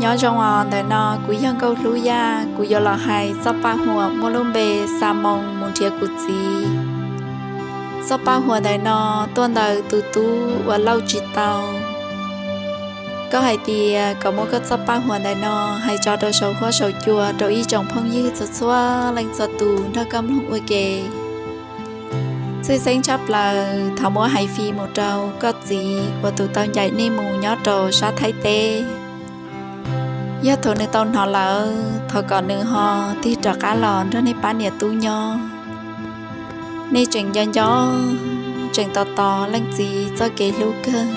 Nyob zoo os, ntawm no kuv yog Nkauj Hlub Yaj, kuv yuav los hais txoj paj huam muaj lub npe Xa Moo mus nrhiav kuv txiv. Txoj paj huam ntawm no tuaj ntawm tus tub uas lauj tsis tau. Koj hais tias kom muab koj txoj paj huam ntawm no hais tso rau saum huab saum cua rau ib tsoom phooj ywg txhua txhua leej txhua tus nrog koj mloog ua ke. Tshwj xeeb tshaj plaws thov muab hais fij mus rau koj txiv uas tus tau ncaim nej mus nyob rau sab Thaib teb. Yog thaum nws tau hnov lawm, thov kom nws ho tig rov qab los nrog nej pab niam tub nyob. Nej tseem nco nco, tseem tos tos leej txiv txoj kev hlub kawg.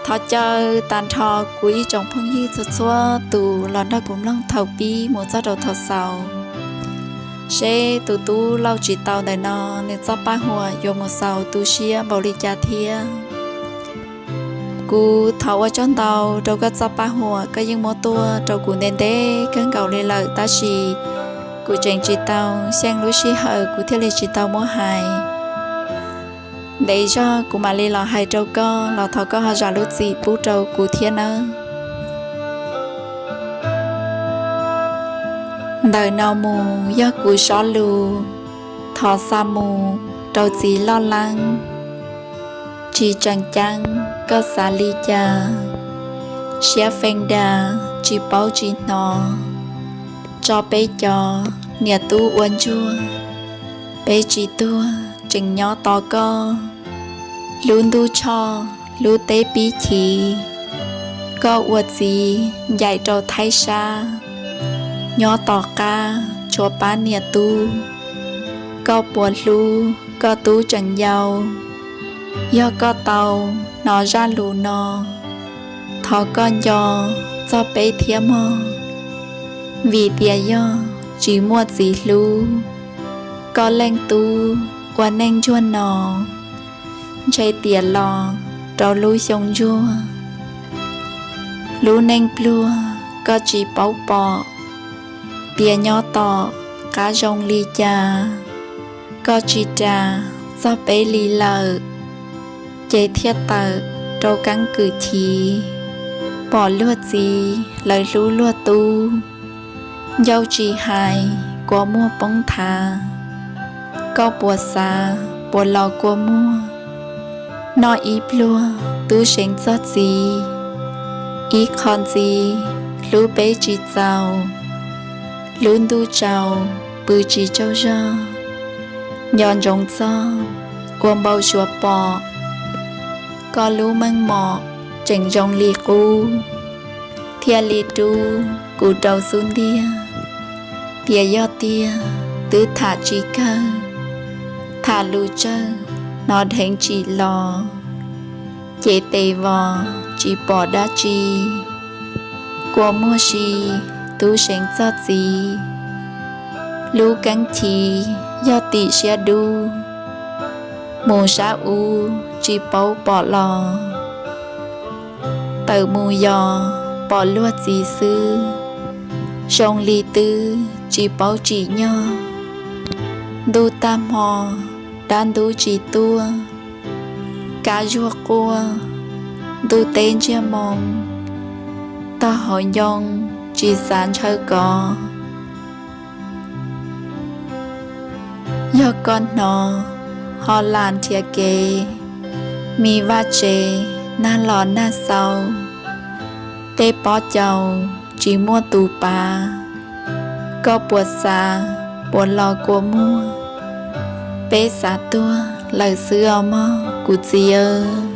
Thov caw tag nrho kuv ib tsoom phooj ywg txhua txhua tus los nrog kuv mloog thaum pib mus txog rau thaum xaus, seb tus tub lauj tsis tau ntawm no nws txoj paj huam yuav mus xaus tu siab npaum li cas thiab. Kuv thov ua tsaug ntau rau koj txoj paj huam koj yeej muab tuaj rau kuv ntev ntev kawg nkaus li lawm, tab sis kuv tseem tsis tau xyeej lub sij hawm kuv thiaj li tsis tau muab hais. Ntev zog kuv mam li los hais rau koj, los thov koj ho zam lub txim pub rau kuv thiab nawb. Ntawm no mus yog kuv sob lus thov xa mus rau txiv loj leeb. Tsis tseem ceeb koj xav li cas, siab feeb dag tsis paub tsis hnov, tso peb cov niam tub ua ntsuag, peb tsis tuag tseem nyob tos koj. Lub ntuj tshoj lub teb pib chiv, koj ua txiv ncaim rau Thaib sab, nyob tom qab tshuav pab niam tub. Koj puas hlub koj tub tseem yau? Yog koj tau hnov zaj lus no, thov koj nco txog peb thiab mog, vim tias yog tsis muaj txiv hlub, koj leej tub ua neej ntsuag no ntshe tiam los rau lub xyoo ntsuag. Lub neej pluag koj tsis paub pom, tias nyob tom qab zoo li cas, koj tsis ras txog peb li lawm, ces thiaj tawm rau keeb kwm chiv, pom luag txiv lawv hlub luag tub, ncauj tsis hais kua muag poob thav. Koj puas xav puas los kua muag, noj ib pluag tub seev txog txiv, ib qho ntxiv hlub peb tsis txaus, lub ntuj tsaus pw tsis tsaug zog, nco ntsoov txog ua npau suav pom, koj lub meej mom tseem zoo li qub, thiaj li rub kuv rau xub ntiag. Tias yog tiag twb tham tsis kawg, tham lus tsawg hnov dheev tsim los, ces tes vos tsis pom dab tsi, kua muag si tub seev txog txiv. Lub keeb chiv yog tim siab dub, mus sab ub tsis paub pom los, tawm mus yos pom luag txiv xwb, zoo li twb tsis paub tsim nyog. Ntuj tag hmo dab ntub tsis tuaj, kab zuag quaj, ntuj teb ntsiag moo, tog hauv ncoo tsis xav ntshaw kov. Yog koj hnov ho lam nrhiav kev, me vaj tsev nag los nag xaus, tej pob caus tsis muaj tus pav. Koj puas xav puas los kua muag, peb xav tuag lawm xwb os mog kuv txiv aw.